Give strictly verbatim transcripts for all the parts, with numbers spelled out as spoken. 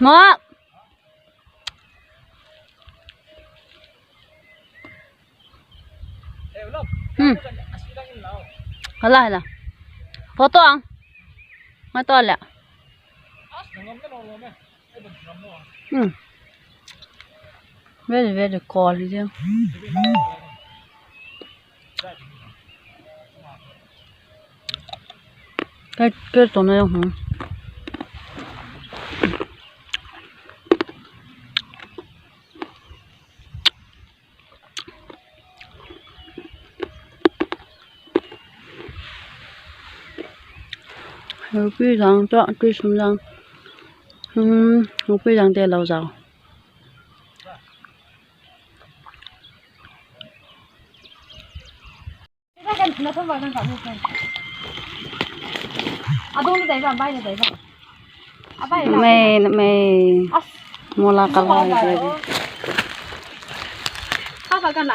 Mo. Hmm. Hala, hala. Photo ang. Nga to le. Hmm. Very, very cold here. Cái, cái tụi nó không? Haupi jang to, tui sum jang. Hmm, haupi jang te lo jao. Mai, mai. Mola ka la de. Hapa kan la.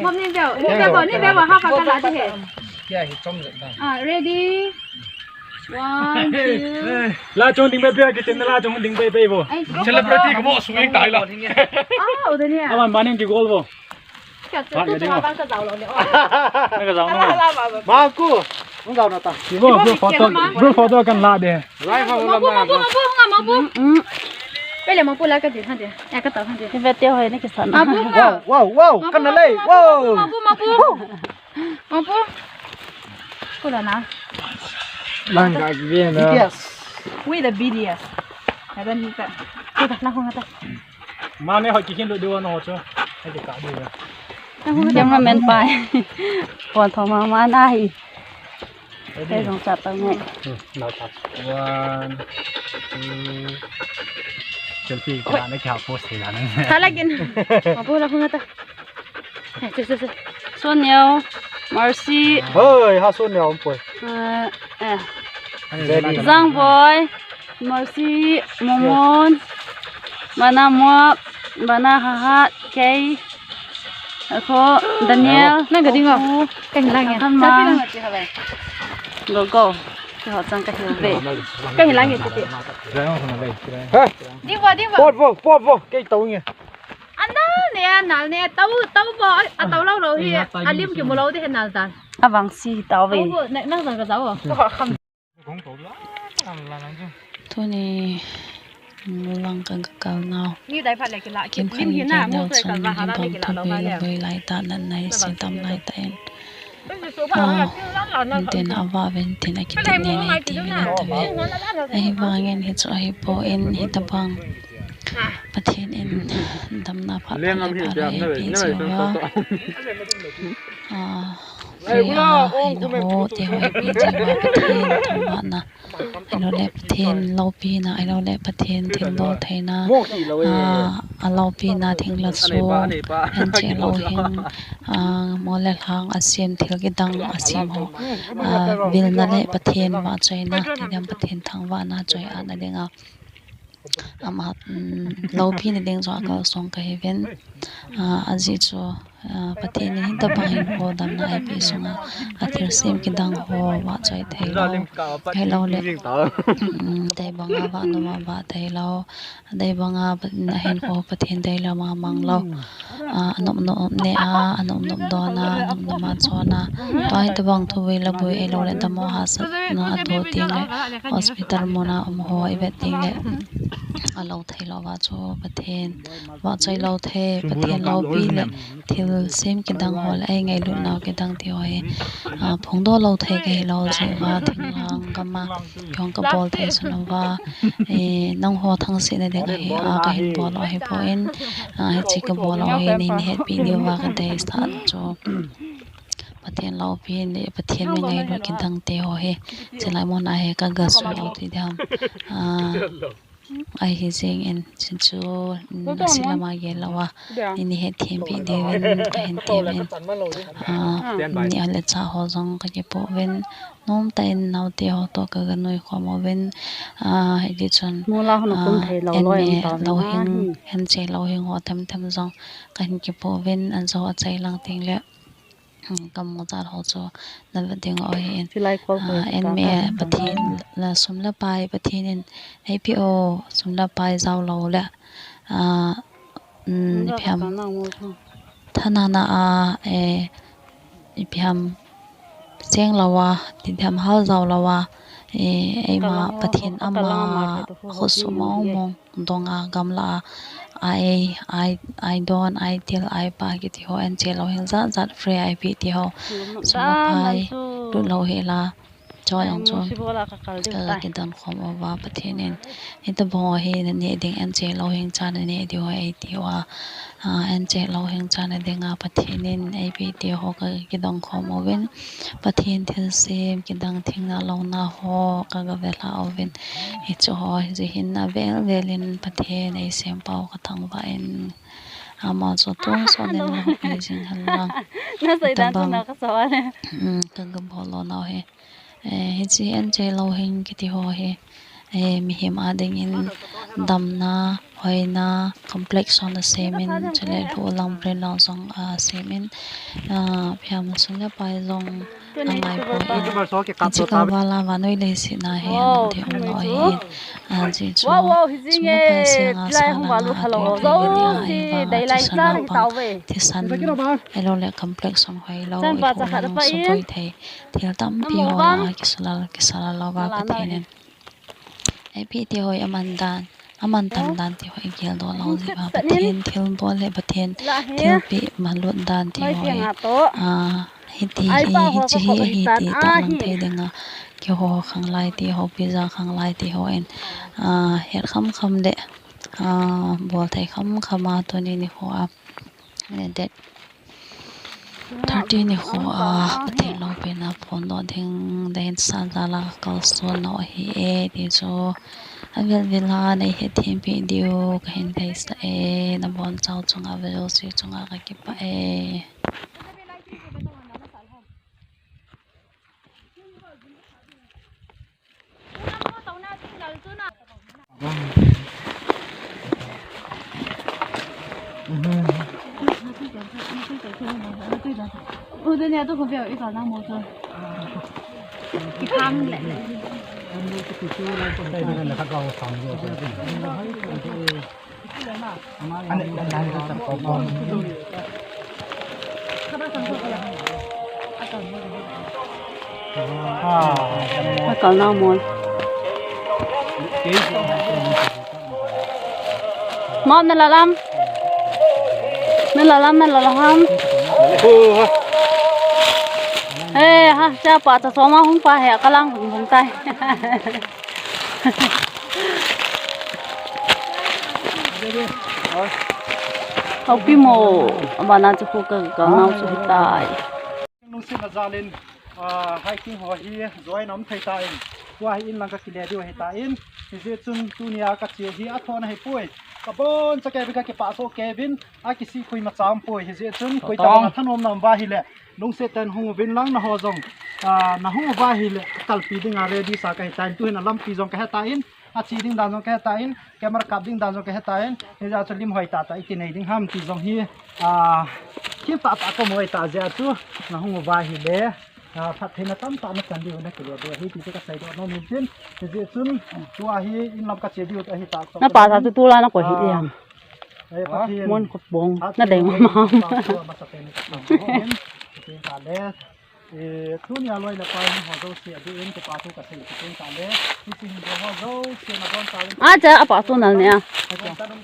Mom ni beo, ni beo, ni beo, hapa kan la de. Ah, ready. One, two. La chong ding bai bai, kitchen la chong ding bai bai bo. Celebrity ko mo swing tai la. Ah, udah ni. Aman maning ki gol bo. Kya tu tu abang ka jao lo ni. Na ka jao na. Maku. Hung jao na ta. Ki bo, group photo, group photo kan la de. Rai ma la ma. Mabu, mabu, mabu. Pele mabu la ka de, ha de. Ya ka ta, ha de. Ni bete hoi ni ki san. Mabu. Wow, wow, wow. Kan la le. Wow. Mabu, mabu. Mabu. Kula na. Lang ka gina. B T S. We the B T S. Ada ni ka. Kita na ko ngata. Mane ho kihin lo dewa no ho cho. Hai ka dewa. Cameraman pai. Pon thoma ma na hi. Ready? Hai jong cha ta ngai. Hmm, now touch. One, two. Selfie ka na kya post hai la na. Thalagin. Apo la ko ngata. Soniao, Mercy. Hoi, ha Soniao, um poi. Eh, eh. Zangboy, Mercy, Momon, Bana Moab, Bana Hahat, Kei. Ako, Daniel. Nang ka ding o. Ka hilang ya. Kan ma. Go, go. Ka ho chang ka hil ve. Ka hilang ya titi. Ha? Ding bo, ding bo. Pot bo, pot bo. Kei tau nge. Anal ne, anal ne, tau, tau bo, a tau lo lo hi, alim ki mu lo de he nal dan. Avang si tau ve. Tau bo, nang, nang jang ka jao. Tuni, lang ka ga kal nau. Ni dai pha le ki la, ki, kin phan ni na, mu te ka va ha la ki la lo ha le. Boi lai ta nan nai si tam lai ta en. Ah, tin a va ven tin a kitin ne ne ti ven ta ve. Ahivangin hichu ahipoi, hitabang Pathen in damna pha le pha le pi chu va. Ah, ri a, in ho te ho pi chu va Pathen thangvahna. Ahilou le Pathen loupina, ahilou le Pathen thilbol theina, ah, a loupina thing la so, an che lou hing, ah, mo le lhang a sem thil kidang a sem ho, ah, vilna le Pathen vahchoina, tidam Pathen thangvahna choi-atna dinga, ama, um, loupina ding chu a kalsong ka hi ven, ah, ajeh chu, Ah, Pathen in hitabang hinkho damna eipeh sunga, a thilsem kidang ho vahchoi thei lou. Ahilou le, um, dei banga vah nom a vah thei lou. Dei banga Pat-, a hinkho Pathen dei lama mang lou. Ah, a nop nop ne a, a nop nop don a, a nop nop a chon a. Tua hitabang thuvui lavui ahilou le dammo hahsatna a toh teng le, hospital mun a um ho i vet teng le, a lou thei lou va chu Pathen vahchoi lou thei, Pathen loupi le thilsem kidang ho le, eingailut nau kidang ti ho hi, ah, phongdoh lou thei ka hi lou jeh uva, thinglhang gam a, kihong ka bol thei sun uva, eh, nangho thangsetna ding ahi, ah, ka hin bol u ahipoi, ah, hiche ka bol u hi, nei hetpi diu va ka deisah chu. Pathen loupi le Pathen mi ngailut kidang te ho hi, chulai mun a hi ka ga sui u ti diham. Ah, Ahi jeng in, chuchu, mm, a sil lama gel lou a, nei hetthem peh diuvin, ka hin tem in. Ah, ni a le cha ho jong ka kipoh uvin, nomtah in naote ho toh ka ga nuikhom uvin, ah, hiti chun, ah, en me louhing, en che louhing ho themthem jong ka hin kipoh uvin, an jo a chai lang teng le, um, kamu jat ho chu na vet ding u ahin. Silai kol kol ah, en ka me ka Pathen la sum le pai Pathen in eipeh u sum le pai jao lou le, ah, um, ipi ham, thanana a, eh, ipi ham, seng lou a, ipi ham, hal jao lou a, eh, eima Pathen ama khut sum mong mong dong a gamla a, ai, ai, ai don, ai til, ai pa kiti ho en che lou hing jat jat, free a eipeh ti ho. Sum le pai lut lou hela. Chua jong chu ka kidon khom uva Pathen in, hitabang hi na neh ding, en che lou hing cha na neh diu ahi ti uva, ah, en che lou hing cha na dinga Pathen in eipeh ti ho ka kidon khom uvin, Pathen thilsem kidang thengna louna ho ka ga ve lha uvin, hichu ho hi jeh hin avel vel in Pathen eisempau ka thangvah in, ama chu tonsot in na hupi jing hen lang. Hitabang, um, ka ga bol lou nau hi. Eh, hiche en che lou hing kiti ho hi, eh, mihem a dingin damna, hoina, complexion asemin, chule lhuh lang brain lang jong asemin, ah, ipi ham, sum le pai jong angai poi. Hiche ka vala vannoi leiset na hi anom thei umlou ahi. Ah, ajeh chu sum le pai seng a sa langa atong thei kiti a, ahivanga thisan lampang, thisan, ahilou le complexion hoilou, ilhuh lang supoi thei thil tampi ho lah a kisalal, kisalal louva Pathen in eipeh ti ho hi aman dan, aman tam dan ti ho hi geldoh lou jeh uva Pathen thilbol le Pathen thilpeh malut dan ti ho hi, ah, hiti hi, hiche hi ahi ti tahlang thei dinga, keiho khanglai ti ho, pija khanglai ti ho in, ah, het kham kham le, ah, bol thei kham kham a tuni nikho a, eh, date thirty nikho a Pathen loupina phondoh ding, dahin sa jal a ka kalson nau ahi e, ti chu avel vel a nei hethem peh diu kahin deisah e, nabonchau chunga, ve jouse chunga ka kipah e. Kalna mon. Mom, na la lam. Na la lam, na la lam. Eh, ha, chapa ta soma hung pa he, kalang hung hung tai. Houpi mo, abana chu khu ka, ka nau chu hitai. Lungsetna jal in, ah, hiking ho hi join um thei tan, tua hi in lang ka kile diu ahi tan, hijeh chun tunia ka che hi athon ahi poi. Ka boncha kei uvin ka kipah soh kei uvin, akisih khui ma cham poi, hijeh chun koi tabang a thanom na um uva ahile, lungset tah in hung uvin lang, naho jong, ah, na hung uva ahile, kalpi dinga ready sa ka hi tan, tuhin a lampi jong ka he tan, ache ding dan jong ka he tan, camera kap ding dan jong ka he tan, hijeh chun lim hoi tah tah i kinei ding ham ti jong hi, ah, thil tah tah ka mu hoi tah jeh a chu, na hung uva ahile, ah, phattheina tamtah na chan diu na kile diu ahi ti chu ka seidoh nom in tin, hijeh chun, tua hi in lam ka che diu ahi tah. Na pa sa chu tu la na koi hi, ah, em. Eh, Pathen, mon ko bong, na dei ma ma. Pathen, Pathen, Pathen, Pathen, Eh, tunia loi le pai ho jouse adin kipa thu kasei, kipa thu kale. Hiche hin ho jouse nabonchauvin. Acha, apa tu nal ne a.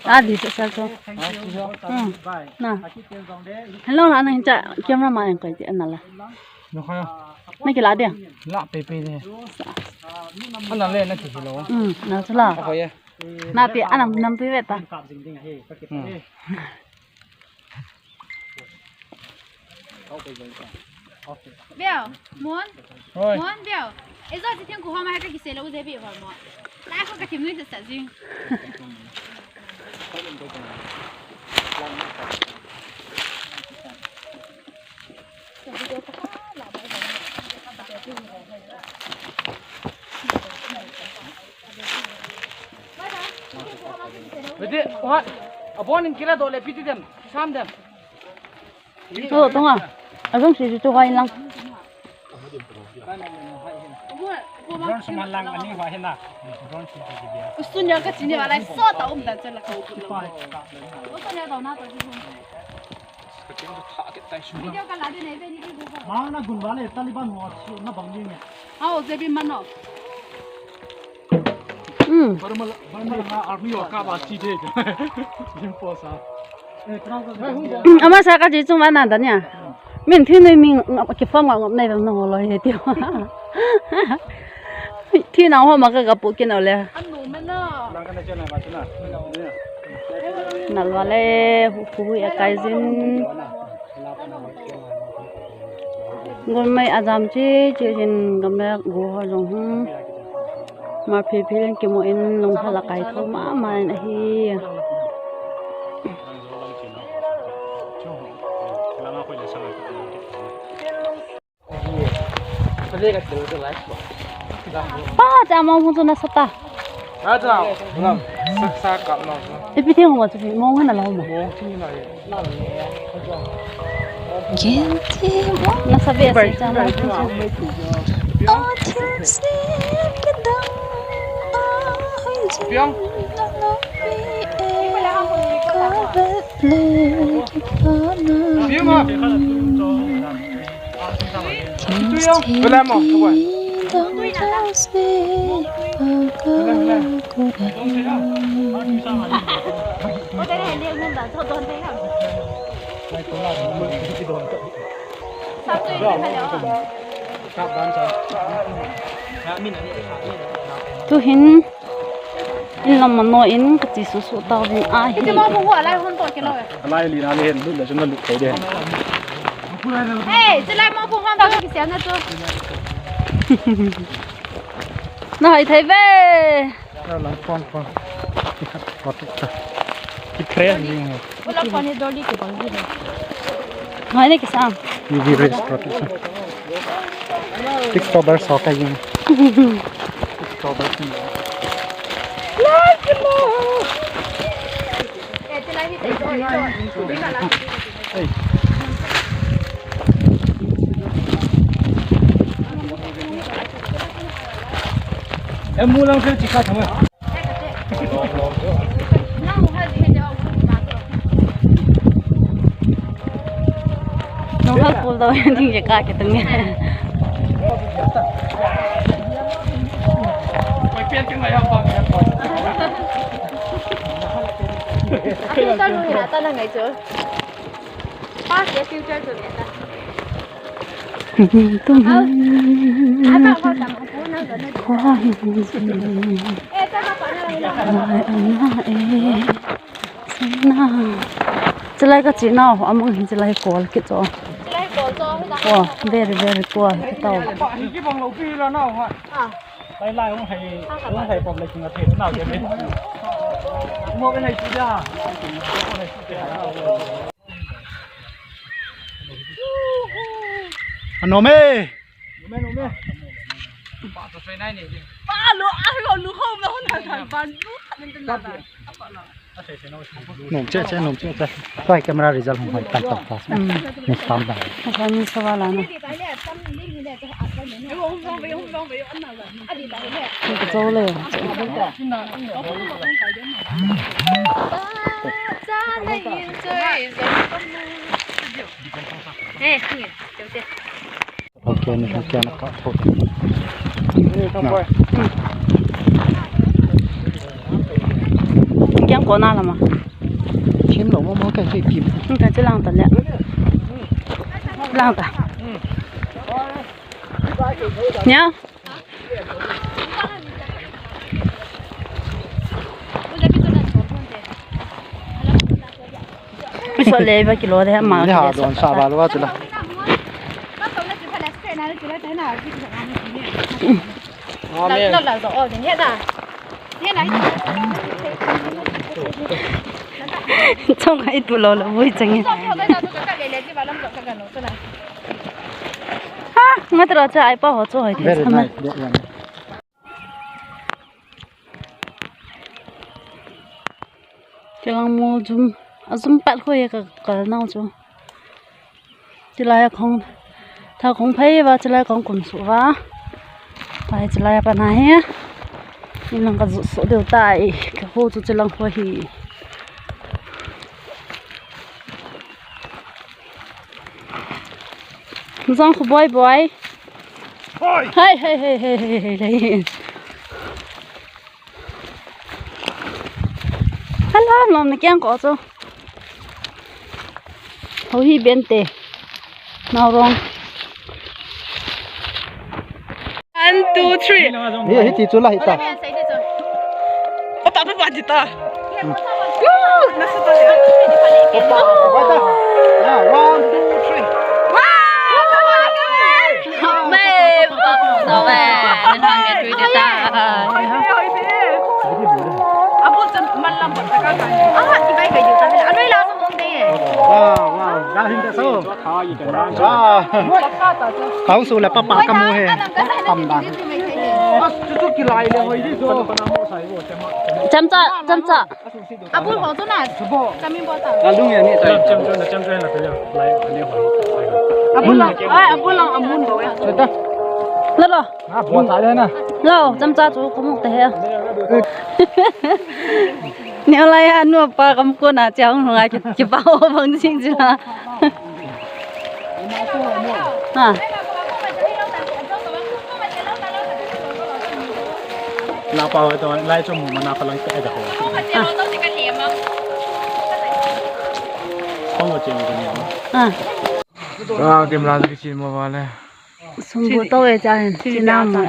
Adin sasa so. Thank you. Hmm. Bye. Na. Hello, na, na, cha, camera ma yang kai ti na la. Na kila dia. La pepe ne. Ana le na ki lo. Hmm, na sala. Ako ye. Na ti anam nam ti ve ta. Hmm. Beo, Mon. Oi. Mon, Beo. Ejo, ti thing ku homa ha ka kisei lou je bi ho mo. Lai ko ka thim nui sa sa jing. Beti, what? Abon in kila dole piti dem, sam dem. Hello, tonga. Ajong si chu chu hoi lang. Drone sum lang ani wa hina. Drone sum ki dia. Usun ya ka chini wa lai so ta um dan chen la ka u kun lo. Usun ya ta na ta ji. Video ka la de nei ve ni ki. Mang na gun wa le Taliban ho chi na bang ni. Hao, je bi man no. Hmm. Barma, Barma nga army wa ka ba chi de. Jin po sa. Eh, tang ko. Hmm, ama sa ka ji chung wa na da nia. Min thi nei min ki pham ngap ngap nei bang no lo he ti. Thi na ho ma ka ka pu ki no le. Anu ma na. Lang ka na che na ba na. Nal wa le hu hu ya kai jin. Gun mei ajam chi chi jin gamlak gu ho jong hung. Ma phi phi len kimu in lung hala kai tho ma ma in ahi. Pa cha mong hung chu na sa ta. Acha, lam, saksa kap na. Ipi thing mo chu mong na lo mo. Mong thing na ye. Gente, na sabi asa cha mong hung chu. Oh, things seem to down. Piang. Piang ma. Tu hin. In lam mano in ka chi su su tau vin a hi. Iti mo bu hu alai hon to kilo. Alai li na le hen lut le chun na lut thei de. Hey, chulai mo bu hon to ki sia na chu. Na hai thei ve. Na lang pon pon. Ki khat pot ta. Ki pre ni. Ula koni doli ke bang di. Hai ne ke sang. U V rays protection. Tik tober so ka yin. Tik tober si. Hey. Em mu lang se chika thang. Nung hal pul daw yung ding jaka kitang niya. Atu talu ya, talang ay jo. Pas ya future to ya ta. Chulai ka chi nau, among hin chulai kol kit cho. Oh, very, very poor kit tau. Lai lai hung hai, hung hai pom lai chung a the nau ke me. Mo ke hai chi ja. Anom e. Nom e, nom e. Pa to sei nai ni. Pa lo, a lo lu ho na hon han ban lu. Nom che che, nom che che. Try camera result hung hoi tam tam class. Hmm. Ni tam tam. Asa ni sa wala na. Ka chau le. Okay, ni okay na ka photo. Na. Kiang ko na lama. Chim lo mo mo ka hi pim. Ka chilang ta le. Lang ta. Nya. Iso le ba kilo de ma. Ni ha don sa ba lo wa chula. Amen. Chong ai tu lo lo vui chang. Ha, nga tro cha ai pa ho cho hai. Very nice, that one. Kelang mo zum, azum pat khoi ka kal nau chu. Chilai a kong, tha kong phei va, chilai kong kun su va. Pai chilai a pa na he. Inlang ka zu su deu tai, ka ho chu chilang ho hi. Zong khu boi boi. Hoi. Hai, hai, hai, hai, hai, hai, hai. Hello, lom na kiang ko chu. Ho hi bente. Now wrong. One, two, three. Hi, hi ti chu la hi ta. Papa, papa, ti ta. Woo! Nasa ta ya. Papa, papa ta. Ah, one, two, three. Wow! Mai, papa, papa, papa. Abul chan man lam bol ta ka ka. Ah, ibai kai diu ta. Anoi la sa mong de. Wow, wow. Ga hin ta so. Wow. Kau su la papa ka mu he. Tam dan. Chamcha, chamcha. Abul ho tu na. Kami bol ta. Abul lang, ai, abul lang amun bol ya. Lalo. Ah, bol ta de na. Lo, chamcha chu kumuk te he. Neo lai a nu pa kam ko na chang nga ki, ki pa ho bang jing jing ha. Ha. Na pa ho to lai chu mu ma na pa lang te da ho. Kong ko chen ko ni. Ha. Ah, kim la ki chin mo ba le. Sum bu to e cha hen, chi na mo.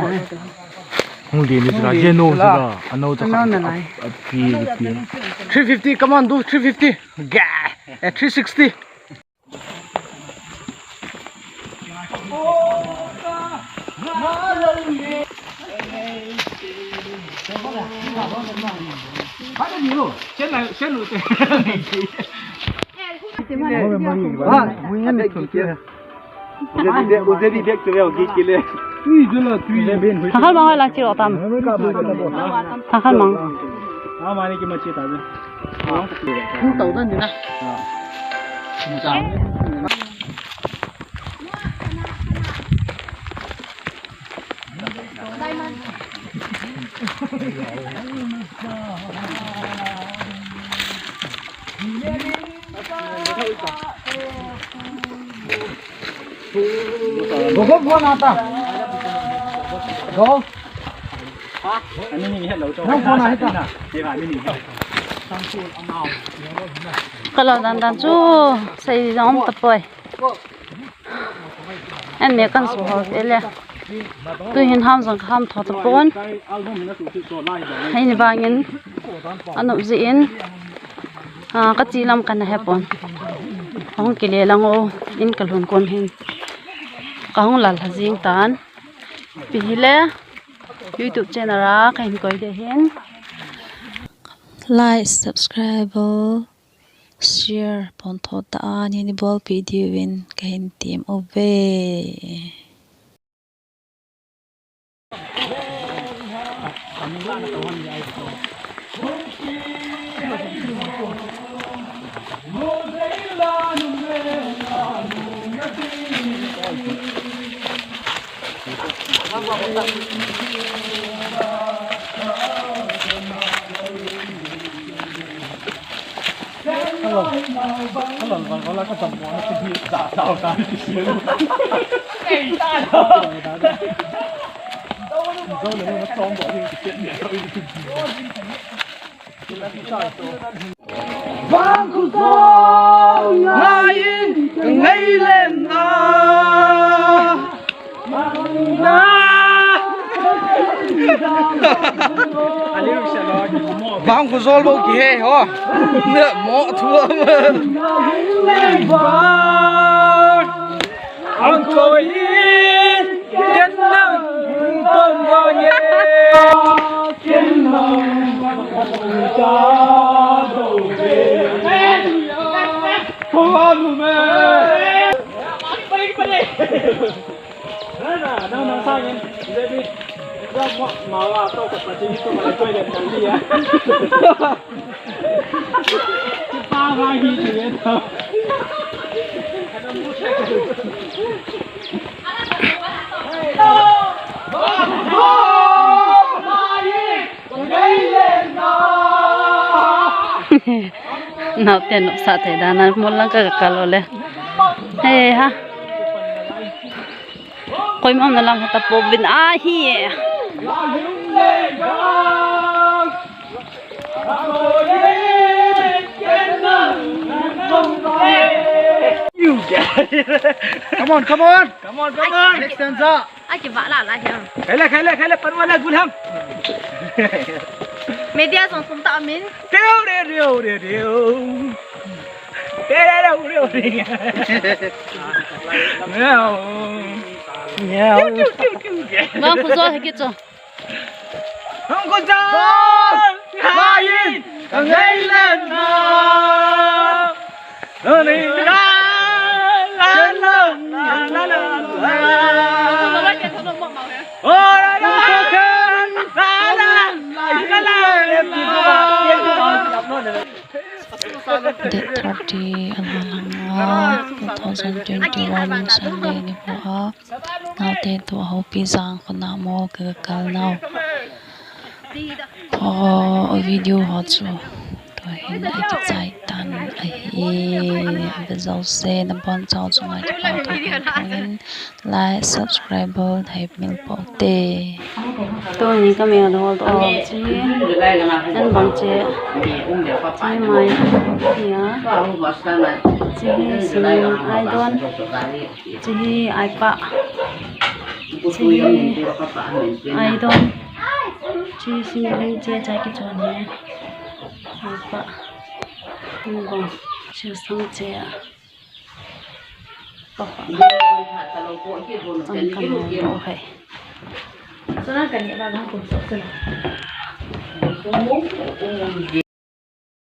Hung di ni sila, je no sila, ano cha. Ano na lai. A pi, pi. Three fifty, come on, do three fifty. Ga, eh, three sixty. Ah, Thakhan mang la chi lo tam. Thakhan mang. Go, go, go, nata. Go. Nang phone a hita. Ka lo dan dan chu, sei jong um tapoi. An me kan su ho te le. Tu hin ham jong ka ham tho tapon. Hei ni vangin. Anop jin. Ah, ka chi lam kana he pon. Hung kile lang o. In ka lhun kon hin. Ka hung lal ha jing tan. Pi hile. YouTube channel a ka hin koi de hin. Like, subscribe o. Share pon tho ta a, ni ni bol pi diu in ka hin tim o ve. Vangkho jol ngai in ngai len na. Vangkho jol bou kihe ho. Ne mo thu. Ang koi in ken nang pom vang e. Ken nang pom ta do e. Ko anu me. Nang, nang, nang, sa yin. Jadi, nang mau, mau, atau ke pati itu, mau itu yang tadi ya. Kita lagi duit. Naote nopsah thei dan a mol lang ka kal u le. He ha. Koima umna lang khat a pouvin ahi. Come on, come on. Come on, come on. Next stanza. Ai, kivah la la hiam. Khai le, khai le, khai le, pan wala gulham. Media jong kum ta min. Tiu, tiu, tiu, tiu, tiu. Tiu, tiu, tiu, tiu. Miau. Miau. Tiu, tiu, tiu, tiu. Bang khu jo he ki cho. Hong ko ja. Lain. Ngai len na. Date thirty, alha langa, two thousand twenty-one, Sunday nikho a, naote toh Houpi Jang khona mol ka kal nau. Ho video ho chu tuhin akichai tan ahi. Ave jouse nabonchau chunga kipathu kahin phong in, like, subscribe bol thei mil poute. Tuni ka mel hol to chi. Chan bang che. Chi mai. Ya. Chi hi sin ai don. Chi hi ai pa. Chi hi ai don. Chi hi sin leng che chai ki chon he. Ai pa. Ni bang. Chi sang che a. Pa pa. Ang kan lo hai. Sana kan ya ba bang kum sok sana.